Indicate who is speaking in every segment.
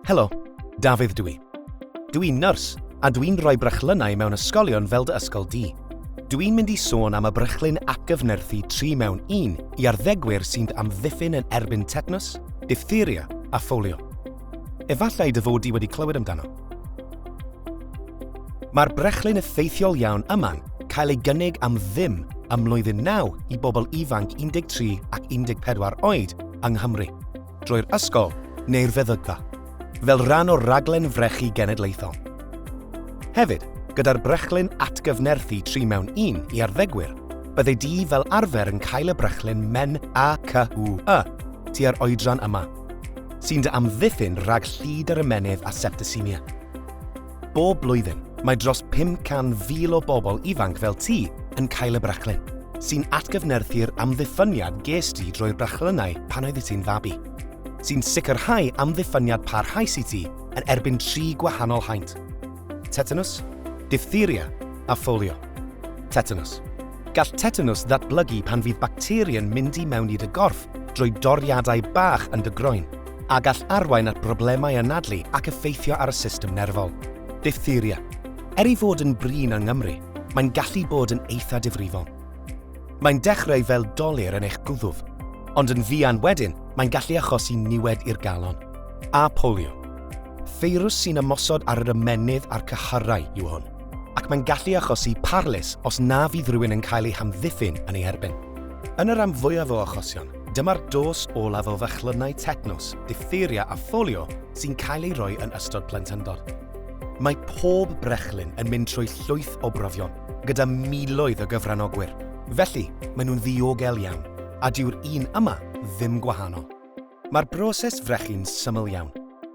Speaker 1: Helo, Dafydd dw i. Dw i'n nyrs, a dw i'n rhoi brechlynnau mewn ysgolion fel dy ysgol di. Dw i'n mynd i sôn am y brechlyn atgyfnerthu 3 mewn 1 i arddegwyr sy'n amddiffyn yn erbyn tetanws, diphtheria a pholio. Efallai dy fod di wedi clywed amdano. Mae'r brechlyn effeithiol iawn yma'n cael ei gynnig am ddim ym mlwyddyn 9 i bobl ifanc 13 ac 14 oed yng Nghymru, drwy'r ysgol neu'r feddygfa, fel rhan o raglen frechu genedlaethol. Hefyd, gyda'r brechlyn atgyfnerthu 3 mewn 1 i arddegwyr, bydde di fel arfer yn cael y brechlyn men A C U Y tua'r oedran yma, sy'n dy amddiffyn rhag llid yr ymennydd a septisemia. Bob blwyddyn, mae dros 500,000 o bobl ifanc fel ti yn cael y brechlyn, sy'n atgyfnerthu'r amddiffyniad ges di drwy'r brechlynnau pan oeddet ti'n fabi, sy'n sicrhau amddiffyniad parhaus i ti yn erbyn tri gwahanol haint, tetanws, diphtheria a pholio. Tetanws. Gall tetanws ddatblygu pan fydd bacteria'n mynd i mewn i dy gorff drwy doriadau bach yn dy groen, a gall arwain at broblemau anadlu ac effeithio ar y system nerfol. Diphtheria. Er ei fod yn brin yng Nghymru, mae'n gallu bod yn eitha difrifol. Mae'n dechrau fel dolur yn eich gwddf, ond yn fuan wedyn mae'n gallu achosi niwed i'r galon. A polio. Feirws sy'n ymosod ar yr ymennydd a'r cyhyrau yw hwn, ac mae'n gallu achosi parlys os na fydd rhywun yn cael eu hamddiffyn yn ei erbyn. Yn y rhan fwyaf o achosion, dyma'r dos olaf o fechlynnau tetanws, diphtheria a pholio sy'n cael ei roi yn ystod plentyndod. Mae pob brechlyn yn mynd trwy llwyth o brofion, gyda miloedd o gyfranogwyr, felly maen nhw'n ddiogel iawn, a dyw'r un yma ddim gwahanol. Mae'r broses frechu'n syml iawn.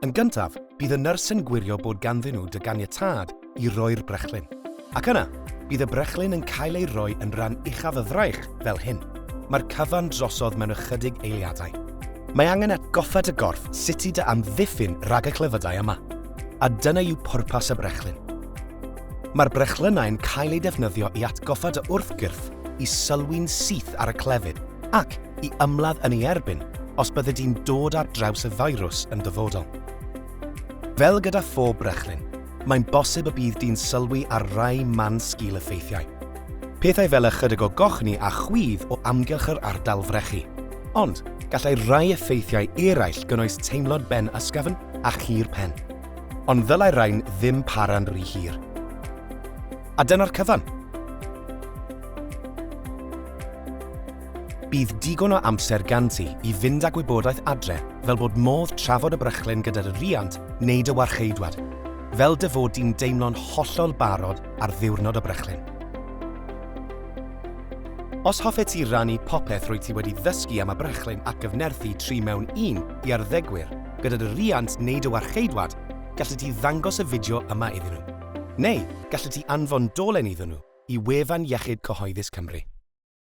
Speaker 1: Yn gyntaf, bydd y nyrs yn gwirio bod ganddyn nhw dy ganiatâd i roi'r brechlyn. Ac yna, bydd y brechlyn yn cael ei roi yn rhan uchaf y fraich fel hyn. Mae'r cyfan drosodd mewn ychydig eiliadau. Mae angen atgoffa dy gorff sut i dy amddiffyn rhag y clefydau yma. A dyna yw pwrpas y brechlyn. Mae'r brechlynnau'n cael eu defnyddio i atgoffa dy wrthgyrff i sylwi'n syth ar y clefyd ac i ymladd yn ei erbyn os byddi di'n dod ar draws y feirws yn dyfodol. Fel gyda phob brechlyn, mae'n bosib y bydd di'n sylwi ar rai man sgil-effeithiau. Pethau fel ychydig o gochni a chwydd o amgylch yr ardal frechu. Ond, gallai rai effeithiau eraill gynnwys teimlod ben ysgafn a chur pen. Ond ddylai'r rhain ddim para'n rhy hir. A dyna'r cyfan! Bydd digon o amser gan ti i fynd â gwybodaeth adre fel bod modd trafod y brechlyn gyda dy riant neu dy warcheidwad, fel dy fod di'n deimlo'n hollol barod ar ddiwrnod y brechlyn. Os hoffet ti rannu popeth rwyt ti wedi ddysgu am y brechlyn atgyfnerthu 3 mewn 1 i arddegwyr gyda dy riant neu dy warcheidwad, gallet ti ddangos y fideo yma iddyn nhw. Neu, gallet ti anfon dolen iddyn nhw i wefan Iechyd Cyhoeddus Cymru.